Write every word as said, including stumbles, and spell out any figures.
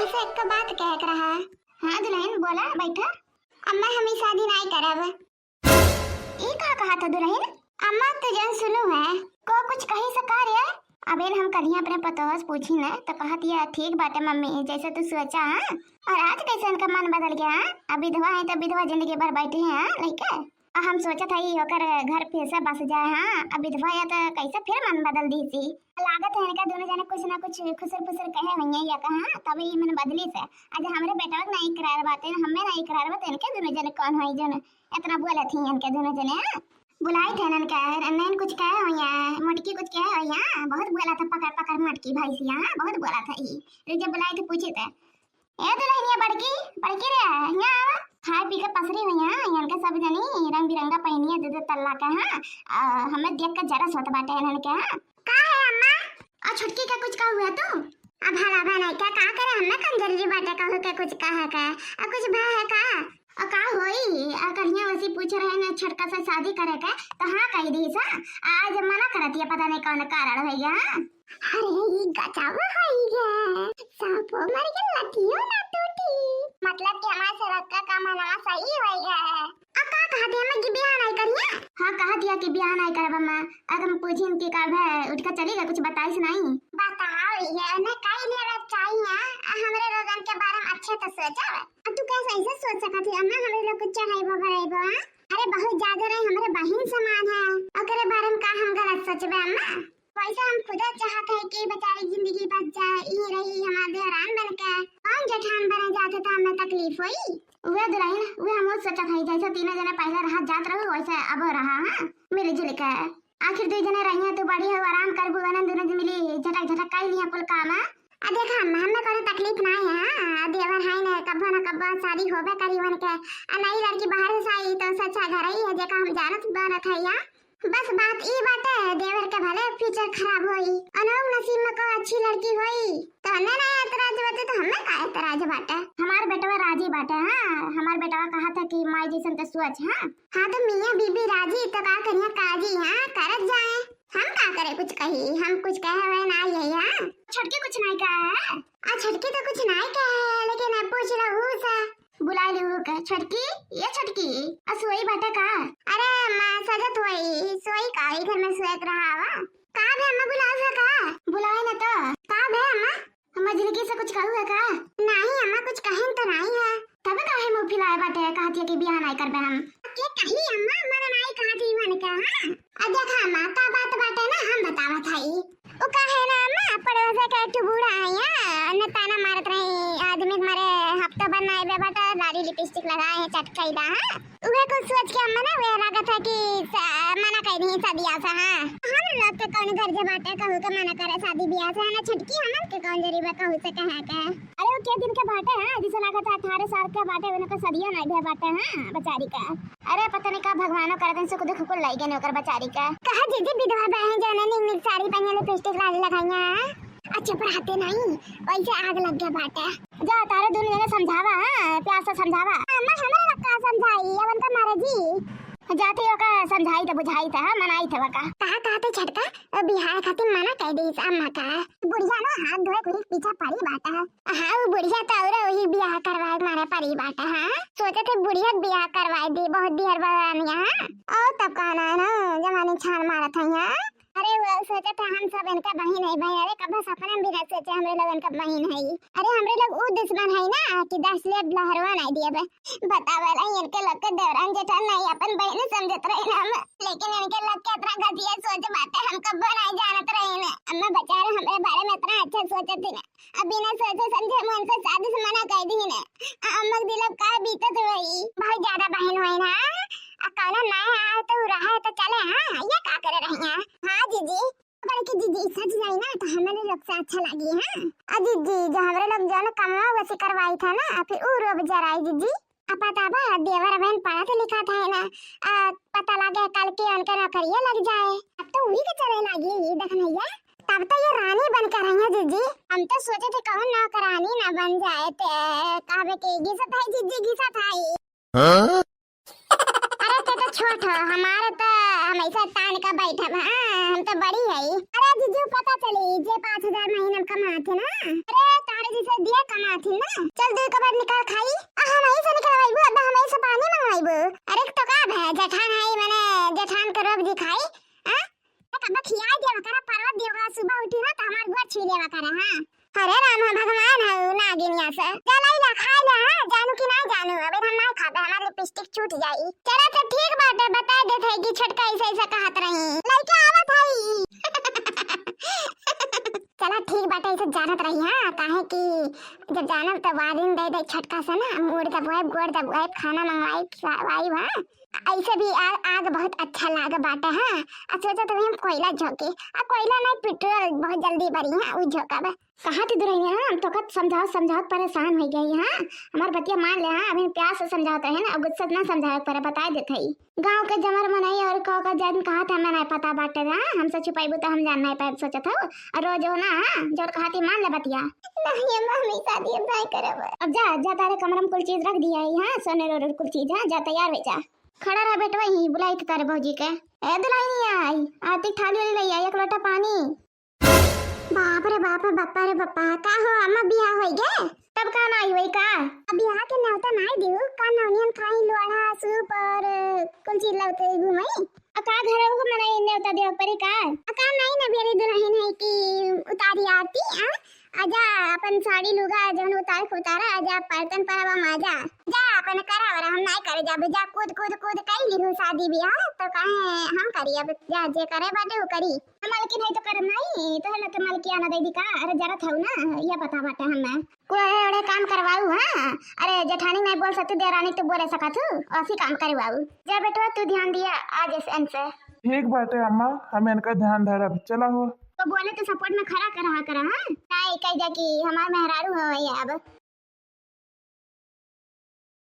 तुमसे एक बात कहे के रहा। हाँ दुलहिन, बोला, बैठा। अम्मा, हम ई शादी नाई करब। ई का कहा था दुलहिन? अम्मा, तू जन सुनू है, को कुछ कही सका रे? अबे हम कलिया अपने पतोह से पूछी न, तो कहत ये, "ठीक बाटे मम्मी, जैसे तू सोचा, हाँ।" और आज कैसे इनका मन बदल गया, हाँ? अब विधवा है तो विधवा जिंदगी भर बैठी है, हाँ, लइके। आ हम सोचत हई ओकर घर फिर से बस जाए, हाँ, अब विधवा या तो कैसे फिर मन बदल दी सी। लागत है इनका दोनों जने कुछ ना कुछ खुसर फुसर कहे होइया या कहा, तब ई मन बदली से। आज हमरे बेटवा के ना इकरार बाटे, हमें ना इकरार बाटे, इनके दोनों जने कौन होई जन इतना बोलत ही इनके दोनों जने, हाँ? बुलाई थे इनके, नैन कुछ कहे होइया, मोटकी कुछ कहे होइया, बहुत बोला था पकड़ पकड़ मोटकी भैंसिया, हाँ, बहुत बोला था ई। रुक जा बुलाई थे पूछे थे, ए दुलहिनिया बड़की, बड़की रे, हियाँ आवा। खाए पी के पसरी हुई हैं, इनके सब जनी रंग बिरंगा पहिनिया दे दे तल्ला के, हाँ। आ, हमें देख के जरस होत बाटे इन्हन के, हाँ। का है अम्मा? आ छोटकी का कुछ कहू है तू? अब भला भला क्या का करे, हमें कौन जरूरी बाटे कहू के कुछ कहे के? आ कुछ भा है का? आ का होई? आ कहिया वैसी पूछ रहे ने छोटका से शादी करे के, तो हाँ कही दी सा। आज मना करत ये पता नहीं कौन कारण भैया, हाँ। अरे, ई गजब होई गे, साँपो मर के लठियो ना टूटी। मतलब कि हमार सेवक का मनवा सही होई गे। आ का कहत है अम्मा कि बियाह नहीं करिया? हाँ, कहत है कि बियाह नहीं करब अम्मा। अगर हम पूछिन कि कब है, उठ के चली गए, कुछ बताइस नहीं। बताओ, ये उन्हें कई लेवे चाहिए, आ हमरे लोगन के बारे में अच्छे तो सोचब। आ तू कैसे ऐसे सोच सकत है अम्मा, हमरे लोग कुछ चढ़ाइबो बढ़ाइबो, हाँ? अरे बहुत ज्यादा रहे, हमरे बहिन समान है, ओकरे बारे में का हम गलत सोचबे अम्मा? वैसे हम खुदे चाहत है कि बेचारी जिंदगी बच जाए, ई रही हमार देवरान बन के। कौन जेठान बने जाते तो हमें तकलीफ होई? उहे दुलहिन, उहे हम सोचत हई, जैसे तीनों जने पहले रहा जात रहू, वैसे अबो रहा, हाँ, मिलजुल के। आखिर दुई जने रहिया, तू बड़ी हो, आराम करबू, अनन दोनों जने मिली झटक झटक कर लिया कुल काम, हाँ? आ देखा अम्मा, हमें कोनो तकलीफ ना है, हाँ? आ देवर है ने, कब्बो न कब्बो शादी होबे करी उनके। आ नई लड़की बाहर से आई तो सच्चा घर ही है, जेका हम जानत बनत है, हाँ? बस बात ई बाटे, देवर के भले फ्यूचर खराब होई, अनहु नसीब में को अच्छी लड़की होई, तो अन्ने ना एतराज बाटे, तो हमें का एतराज बाटे? हमार बेटवा राजी बाटे, हाँ, हमार बेटवा कहा था कि माई जैसन ते सोच, हाँ। हाँ, तो मियाँ बीबी राजी तो का करिया काजी, हाँ, करत जाए, हम का करे कुछ कही, हम कुछ कहे हुए ना यही, हाँ। छोटकी कुछ नहीं कहा है? आ छोटकी तो कुछ नहीं कहा है, लेकिन अब पूछ लो सा। बुलाई लिहू के, "छोटकी, ये छोटकी, आ सोई बाटे का?" "अरे अम्मा, सजत होई, सोई का, ई घर में सोए के रहा हवा।" "का भे अम्मा, बुलाऊ है का?" "बुलाई न तो।" "का भे अम्मा, मझिलकी से कुछ कहू है का?" "नहीं अम्मा, कुछ कहेन तो नहीं है।" "तब काहे मुँह फुलाए बाटे, कहत है कि बियाह नहीं करबे हम।" "के कही अम्मा, मने नहीं कहत ही मन के, हाँ?" "आ देखा अम्मा, का बात बाटे ना, हम बतावत हई।" उ काहे ना अम्मा, पड़ोस के एक ठो बूढ़ा आया, न ताना मारत रही, आदमी के मारे हफ्ता भर ना आइबे बाटे, लाली लिपस्टिक लगाए है, चटकैला, हाँ। उहे कुछ सोच के अम्मा ना, उहे लागत है कि स-, मना कर दी सदिया से, हाँ। हम लोग के कौन घर के बाटे, कहू के मना करे शादी बियाह से, है ना छोटकी, हमन के कौन जरूरी बा कहू से कहे के। अरे, वो के दिन के बाटे, हाँ, जैसे लागत है अठारह साल के बाटे, उन्हें को सदिया नहीं भे बाटे, हाँ, बेचारी का। अरे, पता नहीं का भगवानो करत हैं, सुख दुख कुल लाई गए ओकर बेचारी का। कहा जीजी, विधवा बहन जौने नीक नीक साड़ी पहने, लिपस्टिक लाली लगाइया, अच्छा पढ़ाते नहीं, वैसे आग लग गया बाटे। जा, तारे दोनों जने समझावा, हाँ, प्यार से समझावा। अम्मा, हमरा लग का समझाई, अब उनका मर्जी। जाते ओका समझाई त बुझाई त, हाँ, मनाई त ओका। कहा, कहा ते छोटका, अब बिहार खातिर मना कर दी अम्मा का। बुढ़िया ना हाथ धोए कुली पीछा पड़ी बाटे। हाँ, वो बुढ़िया तो और वही बियाह करवाए मारे परी बाटे, हाँ? सोचे थे बुढ़िया के बियाह करवाए दी, बहुत दिहर बरानिया, हाँ? और तब कहना है ना, जमाने छान मारत है, हाँ? अरे, वो सोचे थे हम सब इनका बहिन है, बहिन। अरे, कब सपने में भी ना सोचे हमरे लोग इनका बहिन है। अरे, हमरे लोग उ दुश्मन है ना कि दस लेब लहरवा नहीं दिए बे। बतावे ला, इनके लोग के देवरान जेठान नहीं, अपन बहिन समझत रहे ना हम, लेकिन इनके लोग के इतना घटिया सोच बाटे, हम कब्बो नहीं जानत रहे ना। अम्मा बेचारे हमरे बारे में इतना अच्छा सोचत थी ना, अब बिना सोचे समझे मन से शादी से मना कर दी ने। आ, अम्मा के दिल अब का बीतत होई? बहुत ज्यादा बहन होई ना। आ, कौनो ना है तो रहे तो चले, हाँ, ये का करे रही हैं? हाँ, जीजी। बल्कि जीजी, सच जाई ना तो हमरे लोग से अच्छा लगी, हाँ। आ, जीजी, जो हमरे लोग जो ना कमवा वसी करवाई था ना, फिर ऊ रोब जराई, जीजी। आ, पता बा, देवर बहन पढ़त लिखत है ना, आ, पता लगे कल के उनके नौकरिये लग जाए। अब तो वही के चले लागी, देख नैया। तब तो ये रानी बन के रही है, जीजी। हम तो सोचे थे कहूँ नौकरानी ना बन जाए ते। कहबे के घिसत है, जीजी, घिसत है। हाँ? अरे, ते तो छोट हो, हमारे तो हमेशा तान का बैठब, हाँ, हम तो बड़ी है। अरे, जीजी, पता चली, जे पाँच हजार महीना में कमाते ना। अरे, तारे जैसे दिया कमात ही ना, चल दू कबर निकाल खाई। आ, हम ही से निकलवाइबू, अब हम ही से पानी मंगवाइबू। अरे तो का भे, जेठान है, मने जेठान के रोब जी खाई। आ? तो कब खिया देवा करा, परवत देवा, सुबह उठी ना तो हमार गोड़ छू लेवा करा, हाँ। अरे राम, हम भगवान है नागिनिया से। चलाई ला, खाई ला, हाँ, जानू कि ना जानू, अबे हम ना खाबे, हमार लिपस्टिक छूट जाई। चला तो ठीक बाटे, बता देत है कि छोटका ऐसे ऐसे कहत रही, लइका आवत है। चला ठीक बाटे, ऐसे जानत रही, हाँ, काहे कि जब जानब तो वार्निंग दे दे छोटका से ना, मुड़ दबवाइब, गोड़ दबवाइब, खाना मंगवाइब, खिलावाइब, हाँ। ऐसे भी आ, आग बहुत अच्छा लाग बाटे, हाँ। आ सोचा तो हम कोयला झोंके, आ कोयला नहीं, पेट्रोल बहुत जल्दी बरी, हाँ, उ झोंकब। कहाँ थी दुल्हनिया, हाँ, हम तो कत समझावत समझावत परेशान हो गई, हाँ। हमार बतिया मान ले, हाँ, अभी प्यार से समझावत रहे ना, अब गुस्सा ना समझावे के परे, बताए देत हई। गाँव के जमर मनई और कौ का जन कहा था, हमें नहीं पता बाटे ना, हमसे छुपाइबू तो हम जान नहीं पाए सोचत हो। और रोज हो ना, हाँ, जोर कहा थी मान ले बतिया। नहीं अम्मा, हम ई शादी अब नहीं करब। अब जा, जा तारे कमरा में कुल चीज रख दिया है, हाँ, सोने रो रो कुल चीज, हाँ, जा तैयार हो जा। खड़ा रह बेटवा, ही बुलाई तो तारे भौजी के। ए दुल्हनिया आई, आरती थाली वाली ले आई, एक लोटा पानी। बाप रे बाप, बप्पा रे बप्पा, का हो अम्मा, बियाह होई गे? तब का नाई होई का? अब बियाह के न्योता नाई दिहू का? नौनियन खाई लोढ़ा सूप और कुल चीज लवते घुमाई। आ का घर हो मनाई न्योता देवे परी का? आ का नाई ना बेरी दुल्हन है कि उतारी आरती, आ? आजा अपन साड़ी लुगा जौन उतारे के उतारा, आजा परतन परवा में आजा। जा अपन करा वरा, हम नाई करे जाबे, जा कूद कूद कूद कई लिहू शादी बियाह, तो काहे हम करी अब, जा जे करे बाटे वो करी। मलकिन है तो करम नहीं, तोहर ना तो मलकियाना दे दी का? अरे जरा था ना, ये पता बाटे हमें। कोई अड़े काम करवाऊ, हाँ? अरे जेठानी नहीं बोल सकती, देवरानी तो बोले सकत हूँ, ऐसी काम करवाऊ। जा बेटवा तू ध्यान दिया आज इस इनसे। ठीक बाटे अम्मा, हम इनका ध्यान धरब। चला हो। तो बोले तो सपोर्ट में खड़ा करा करा, हाँ? नहीं कह जा कि हमार मेहरारू हो ये अब।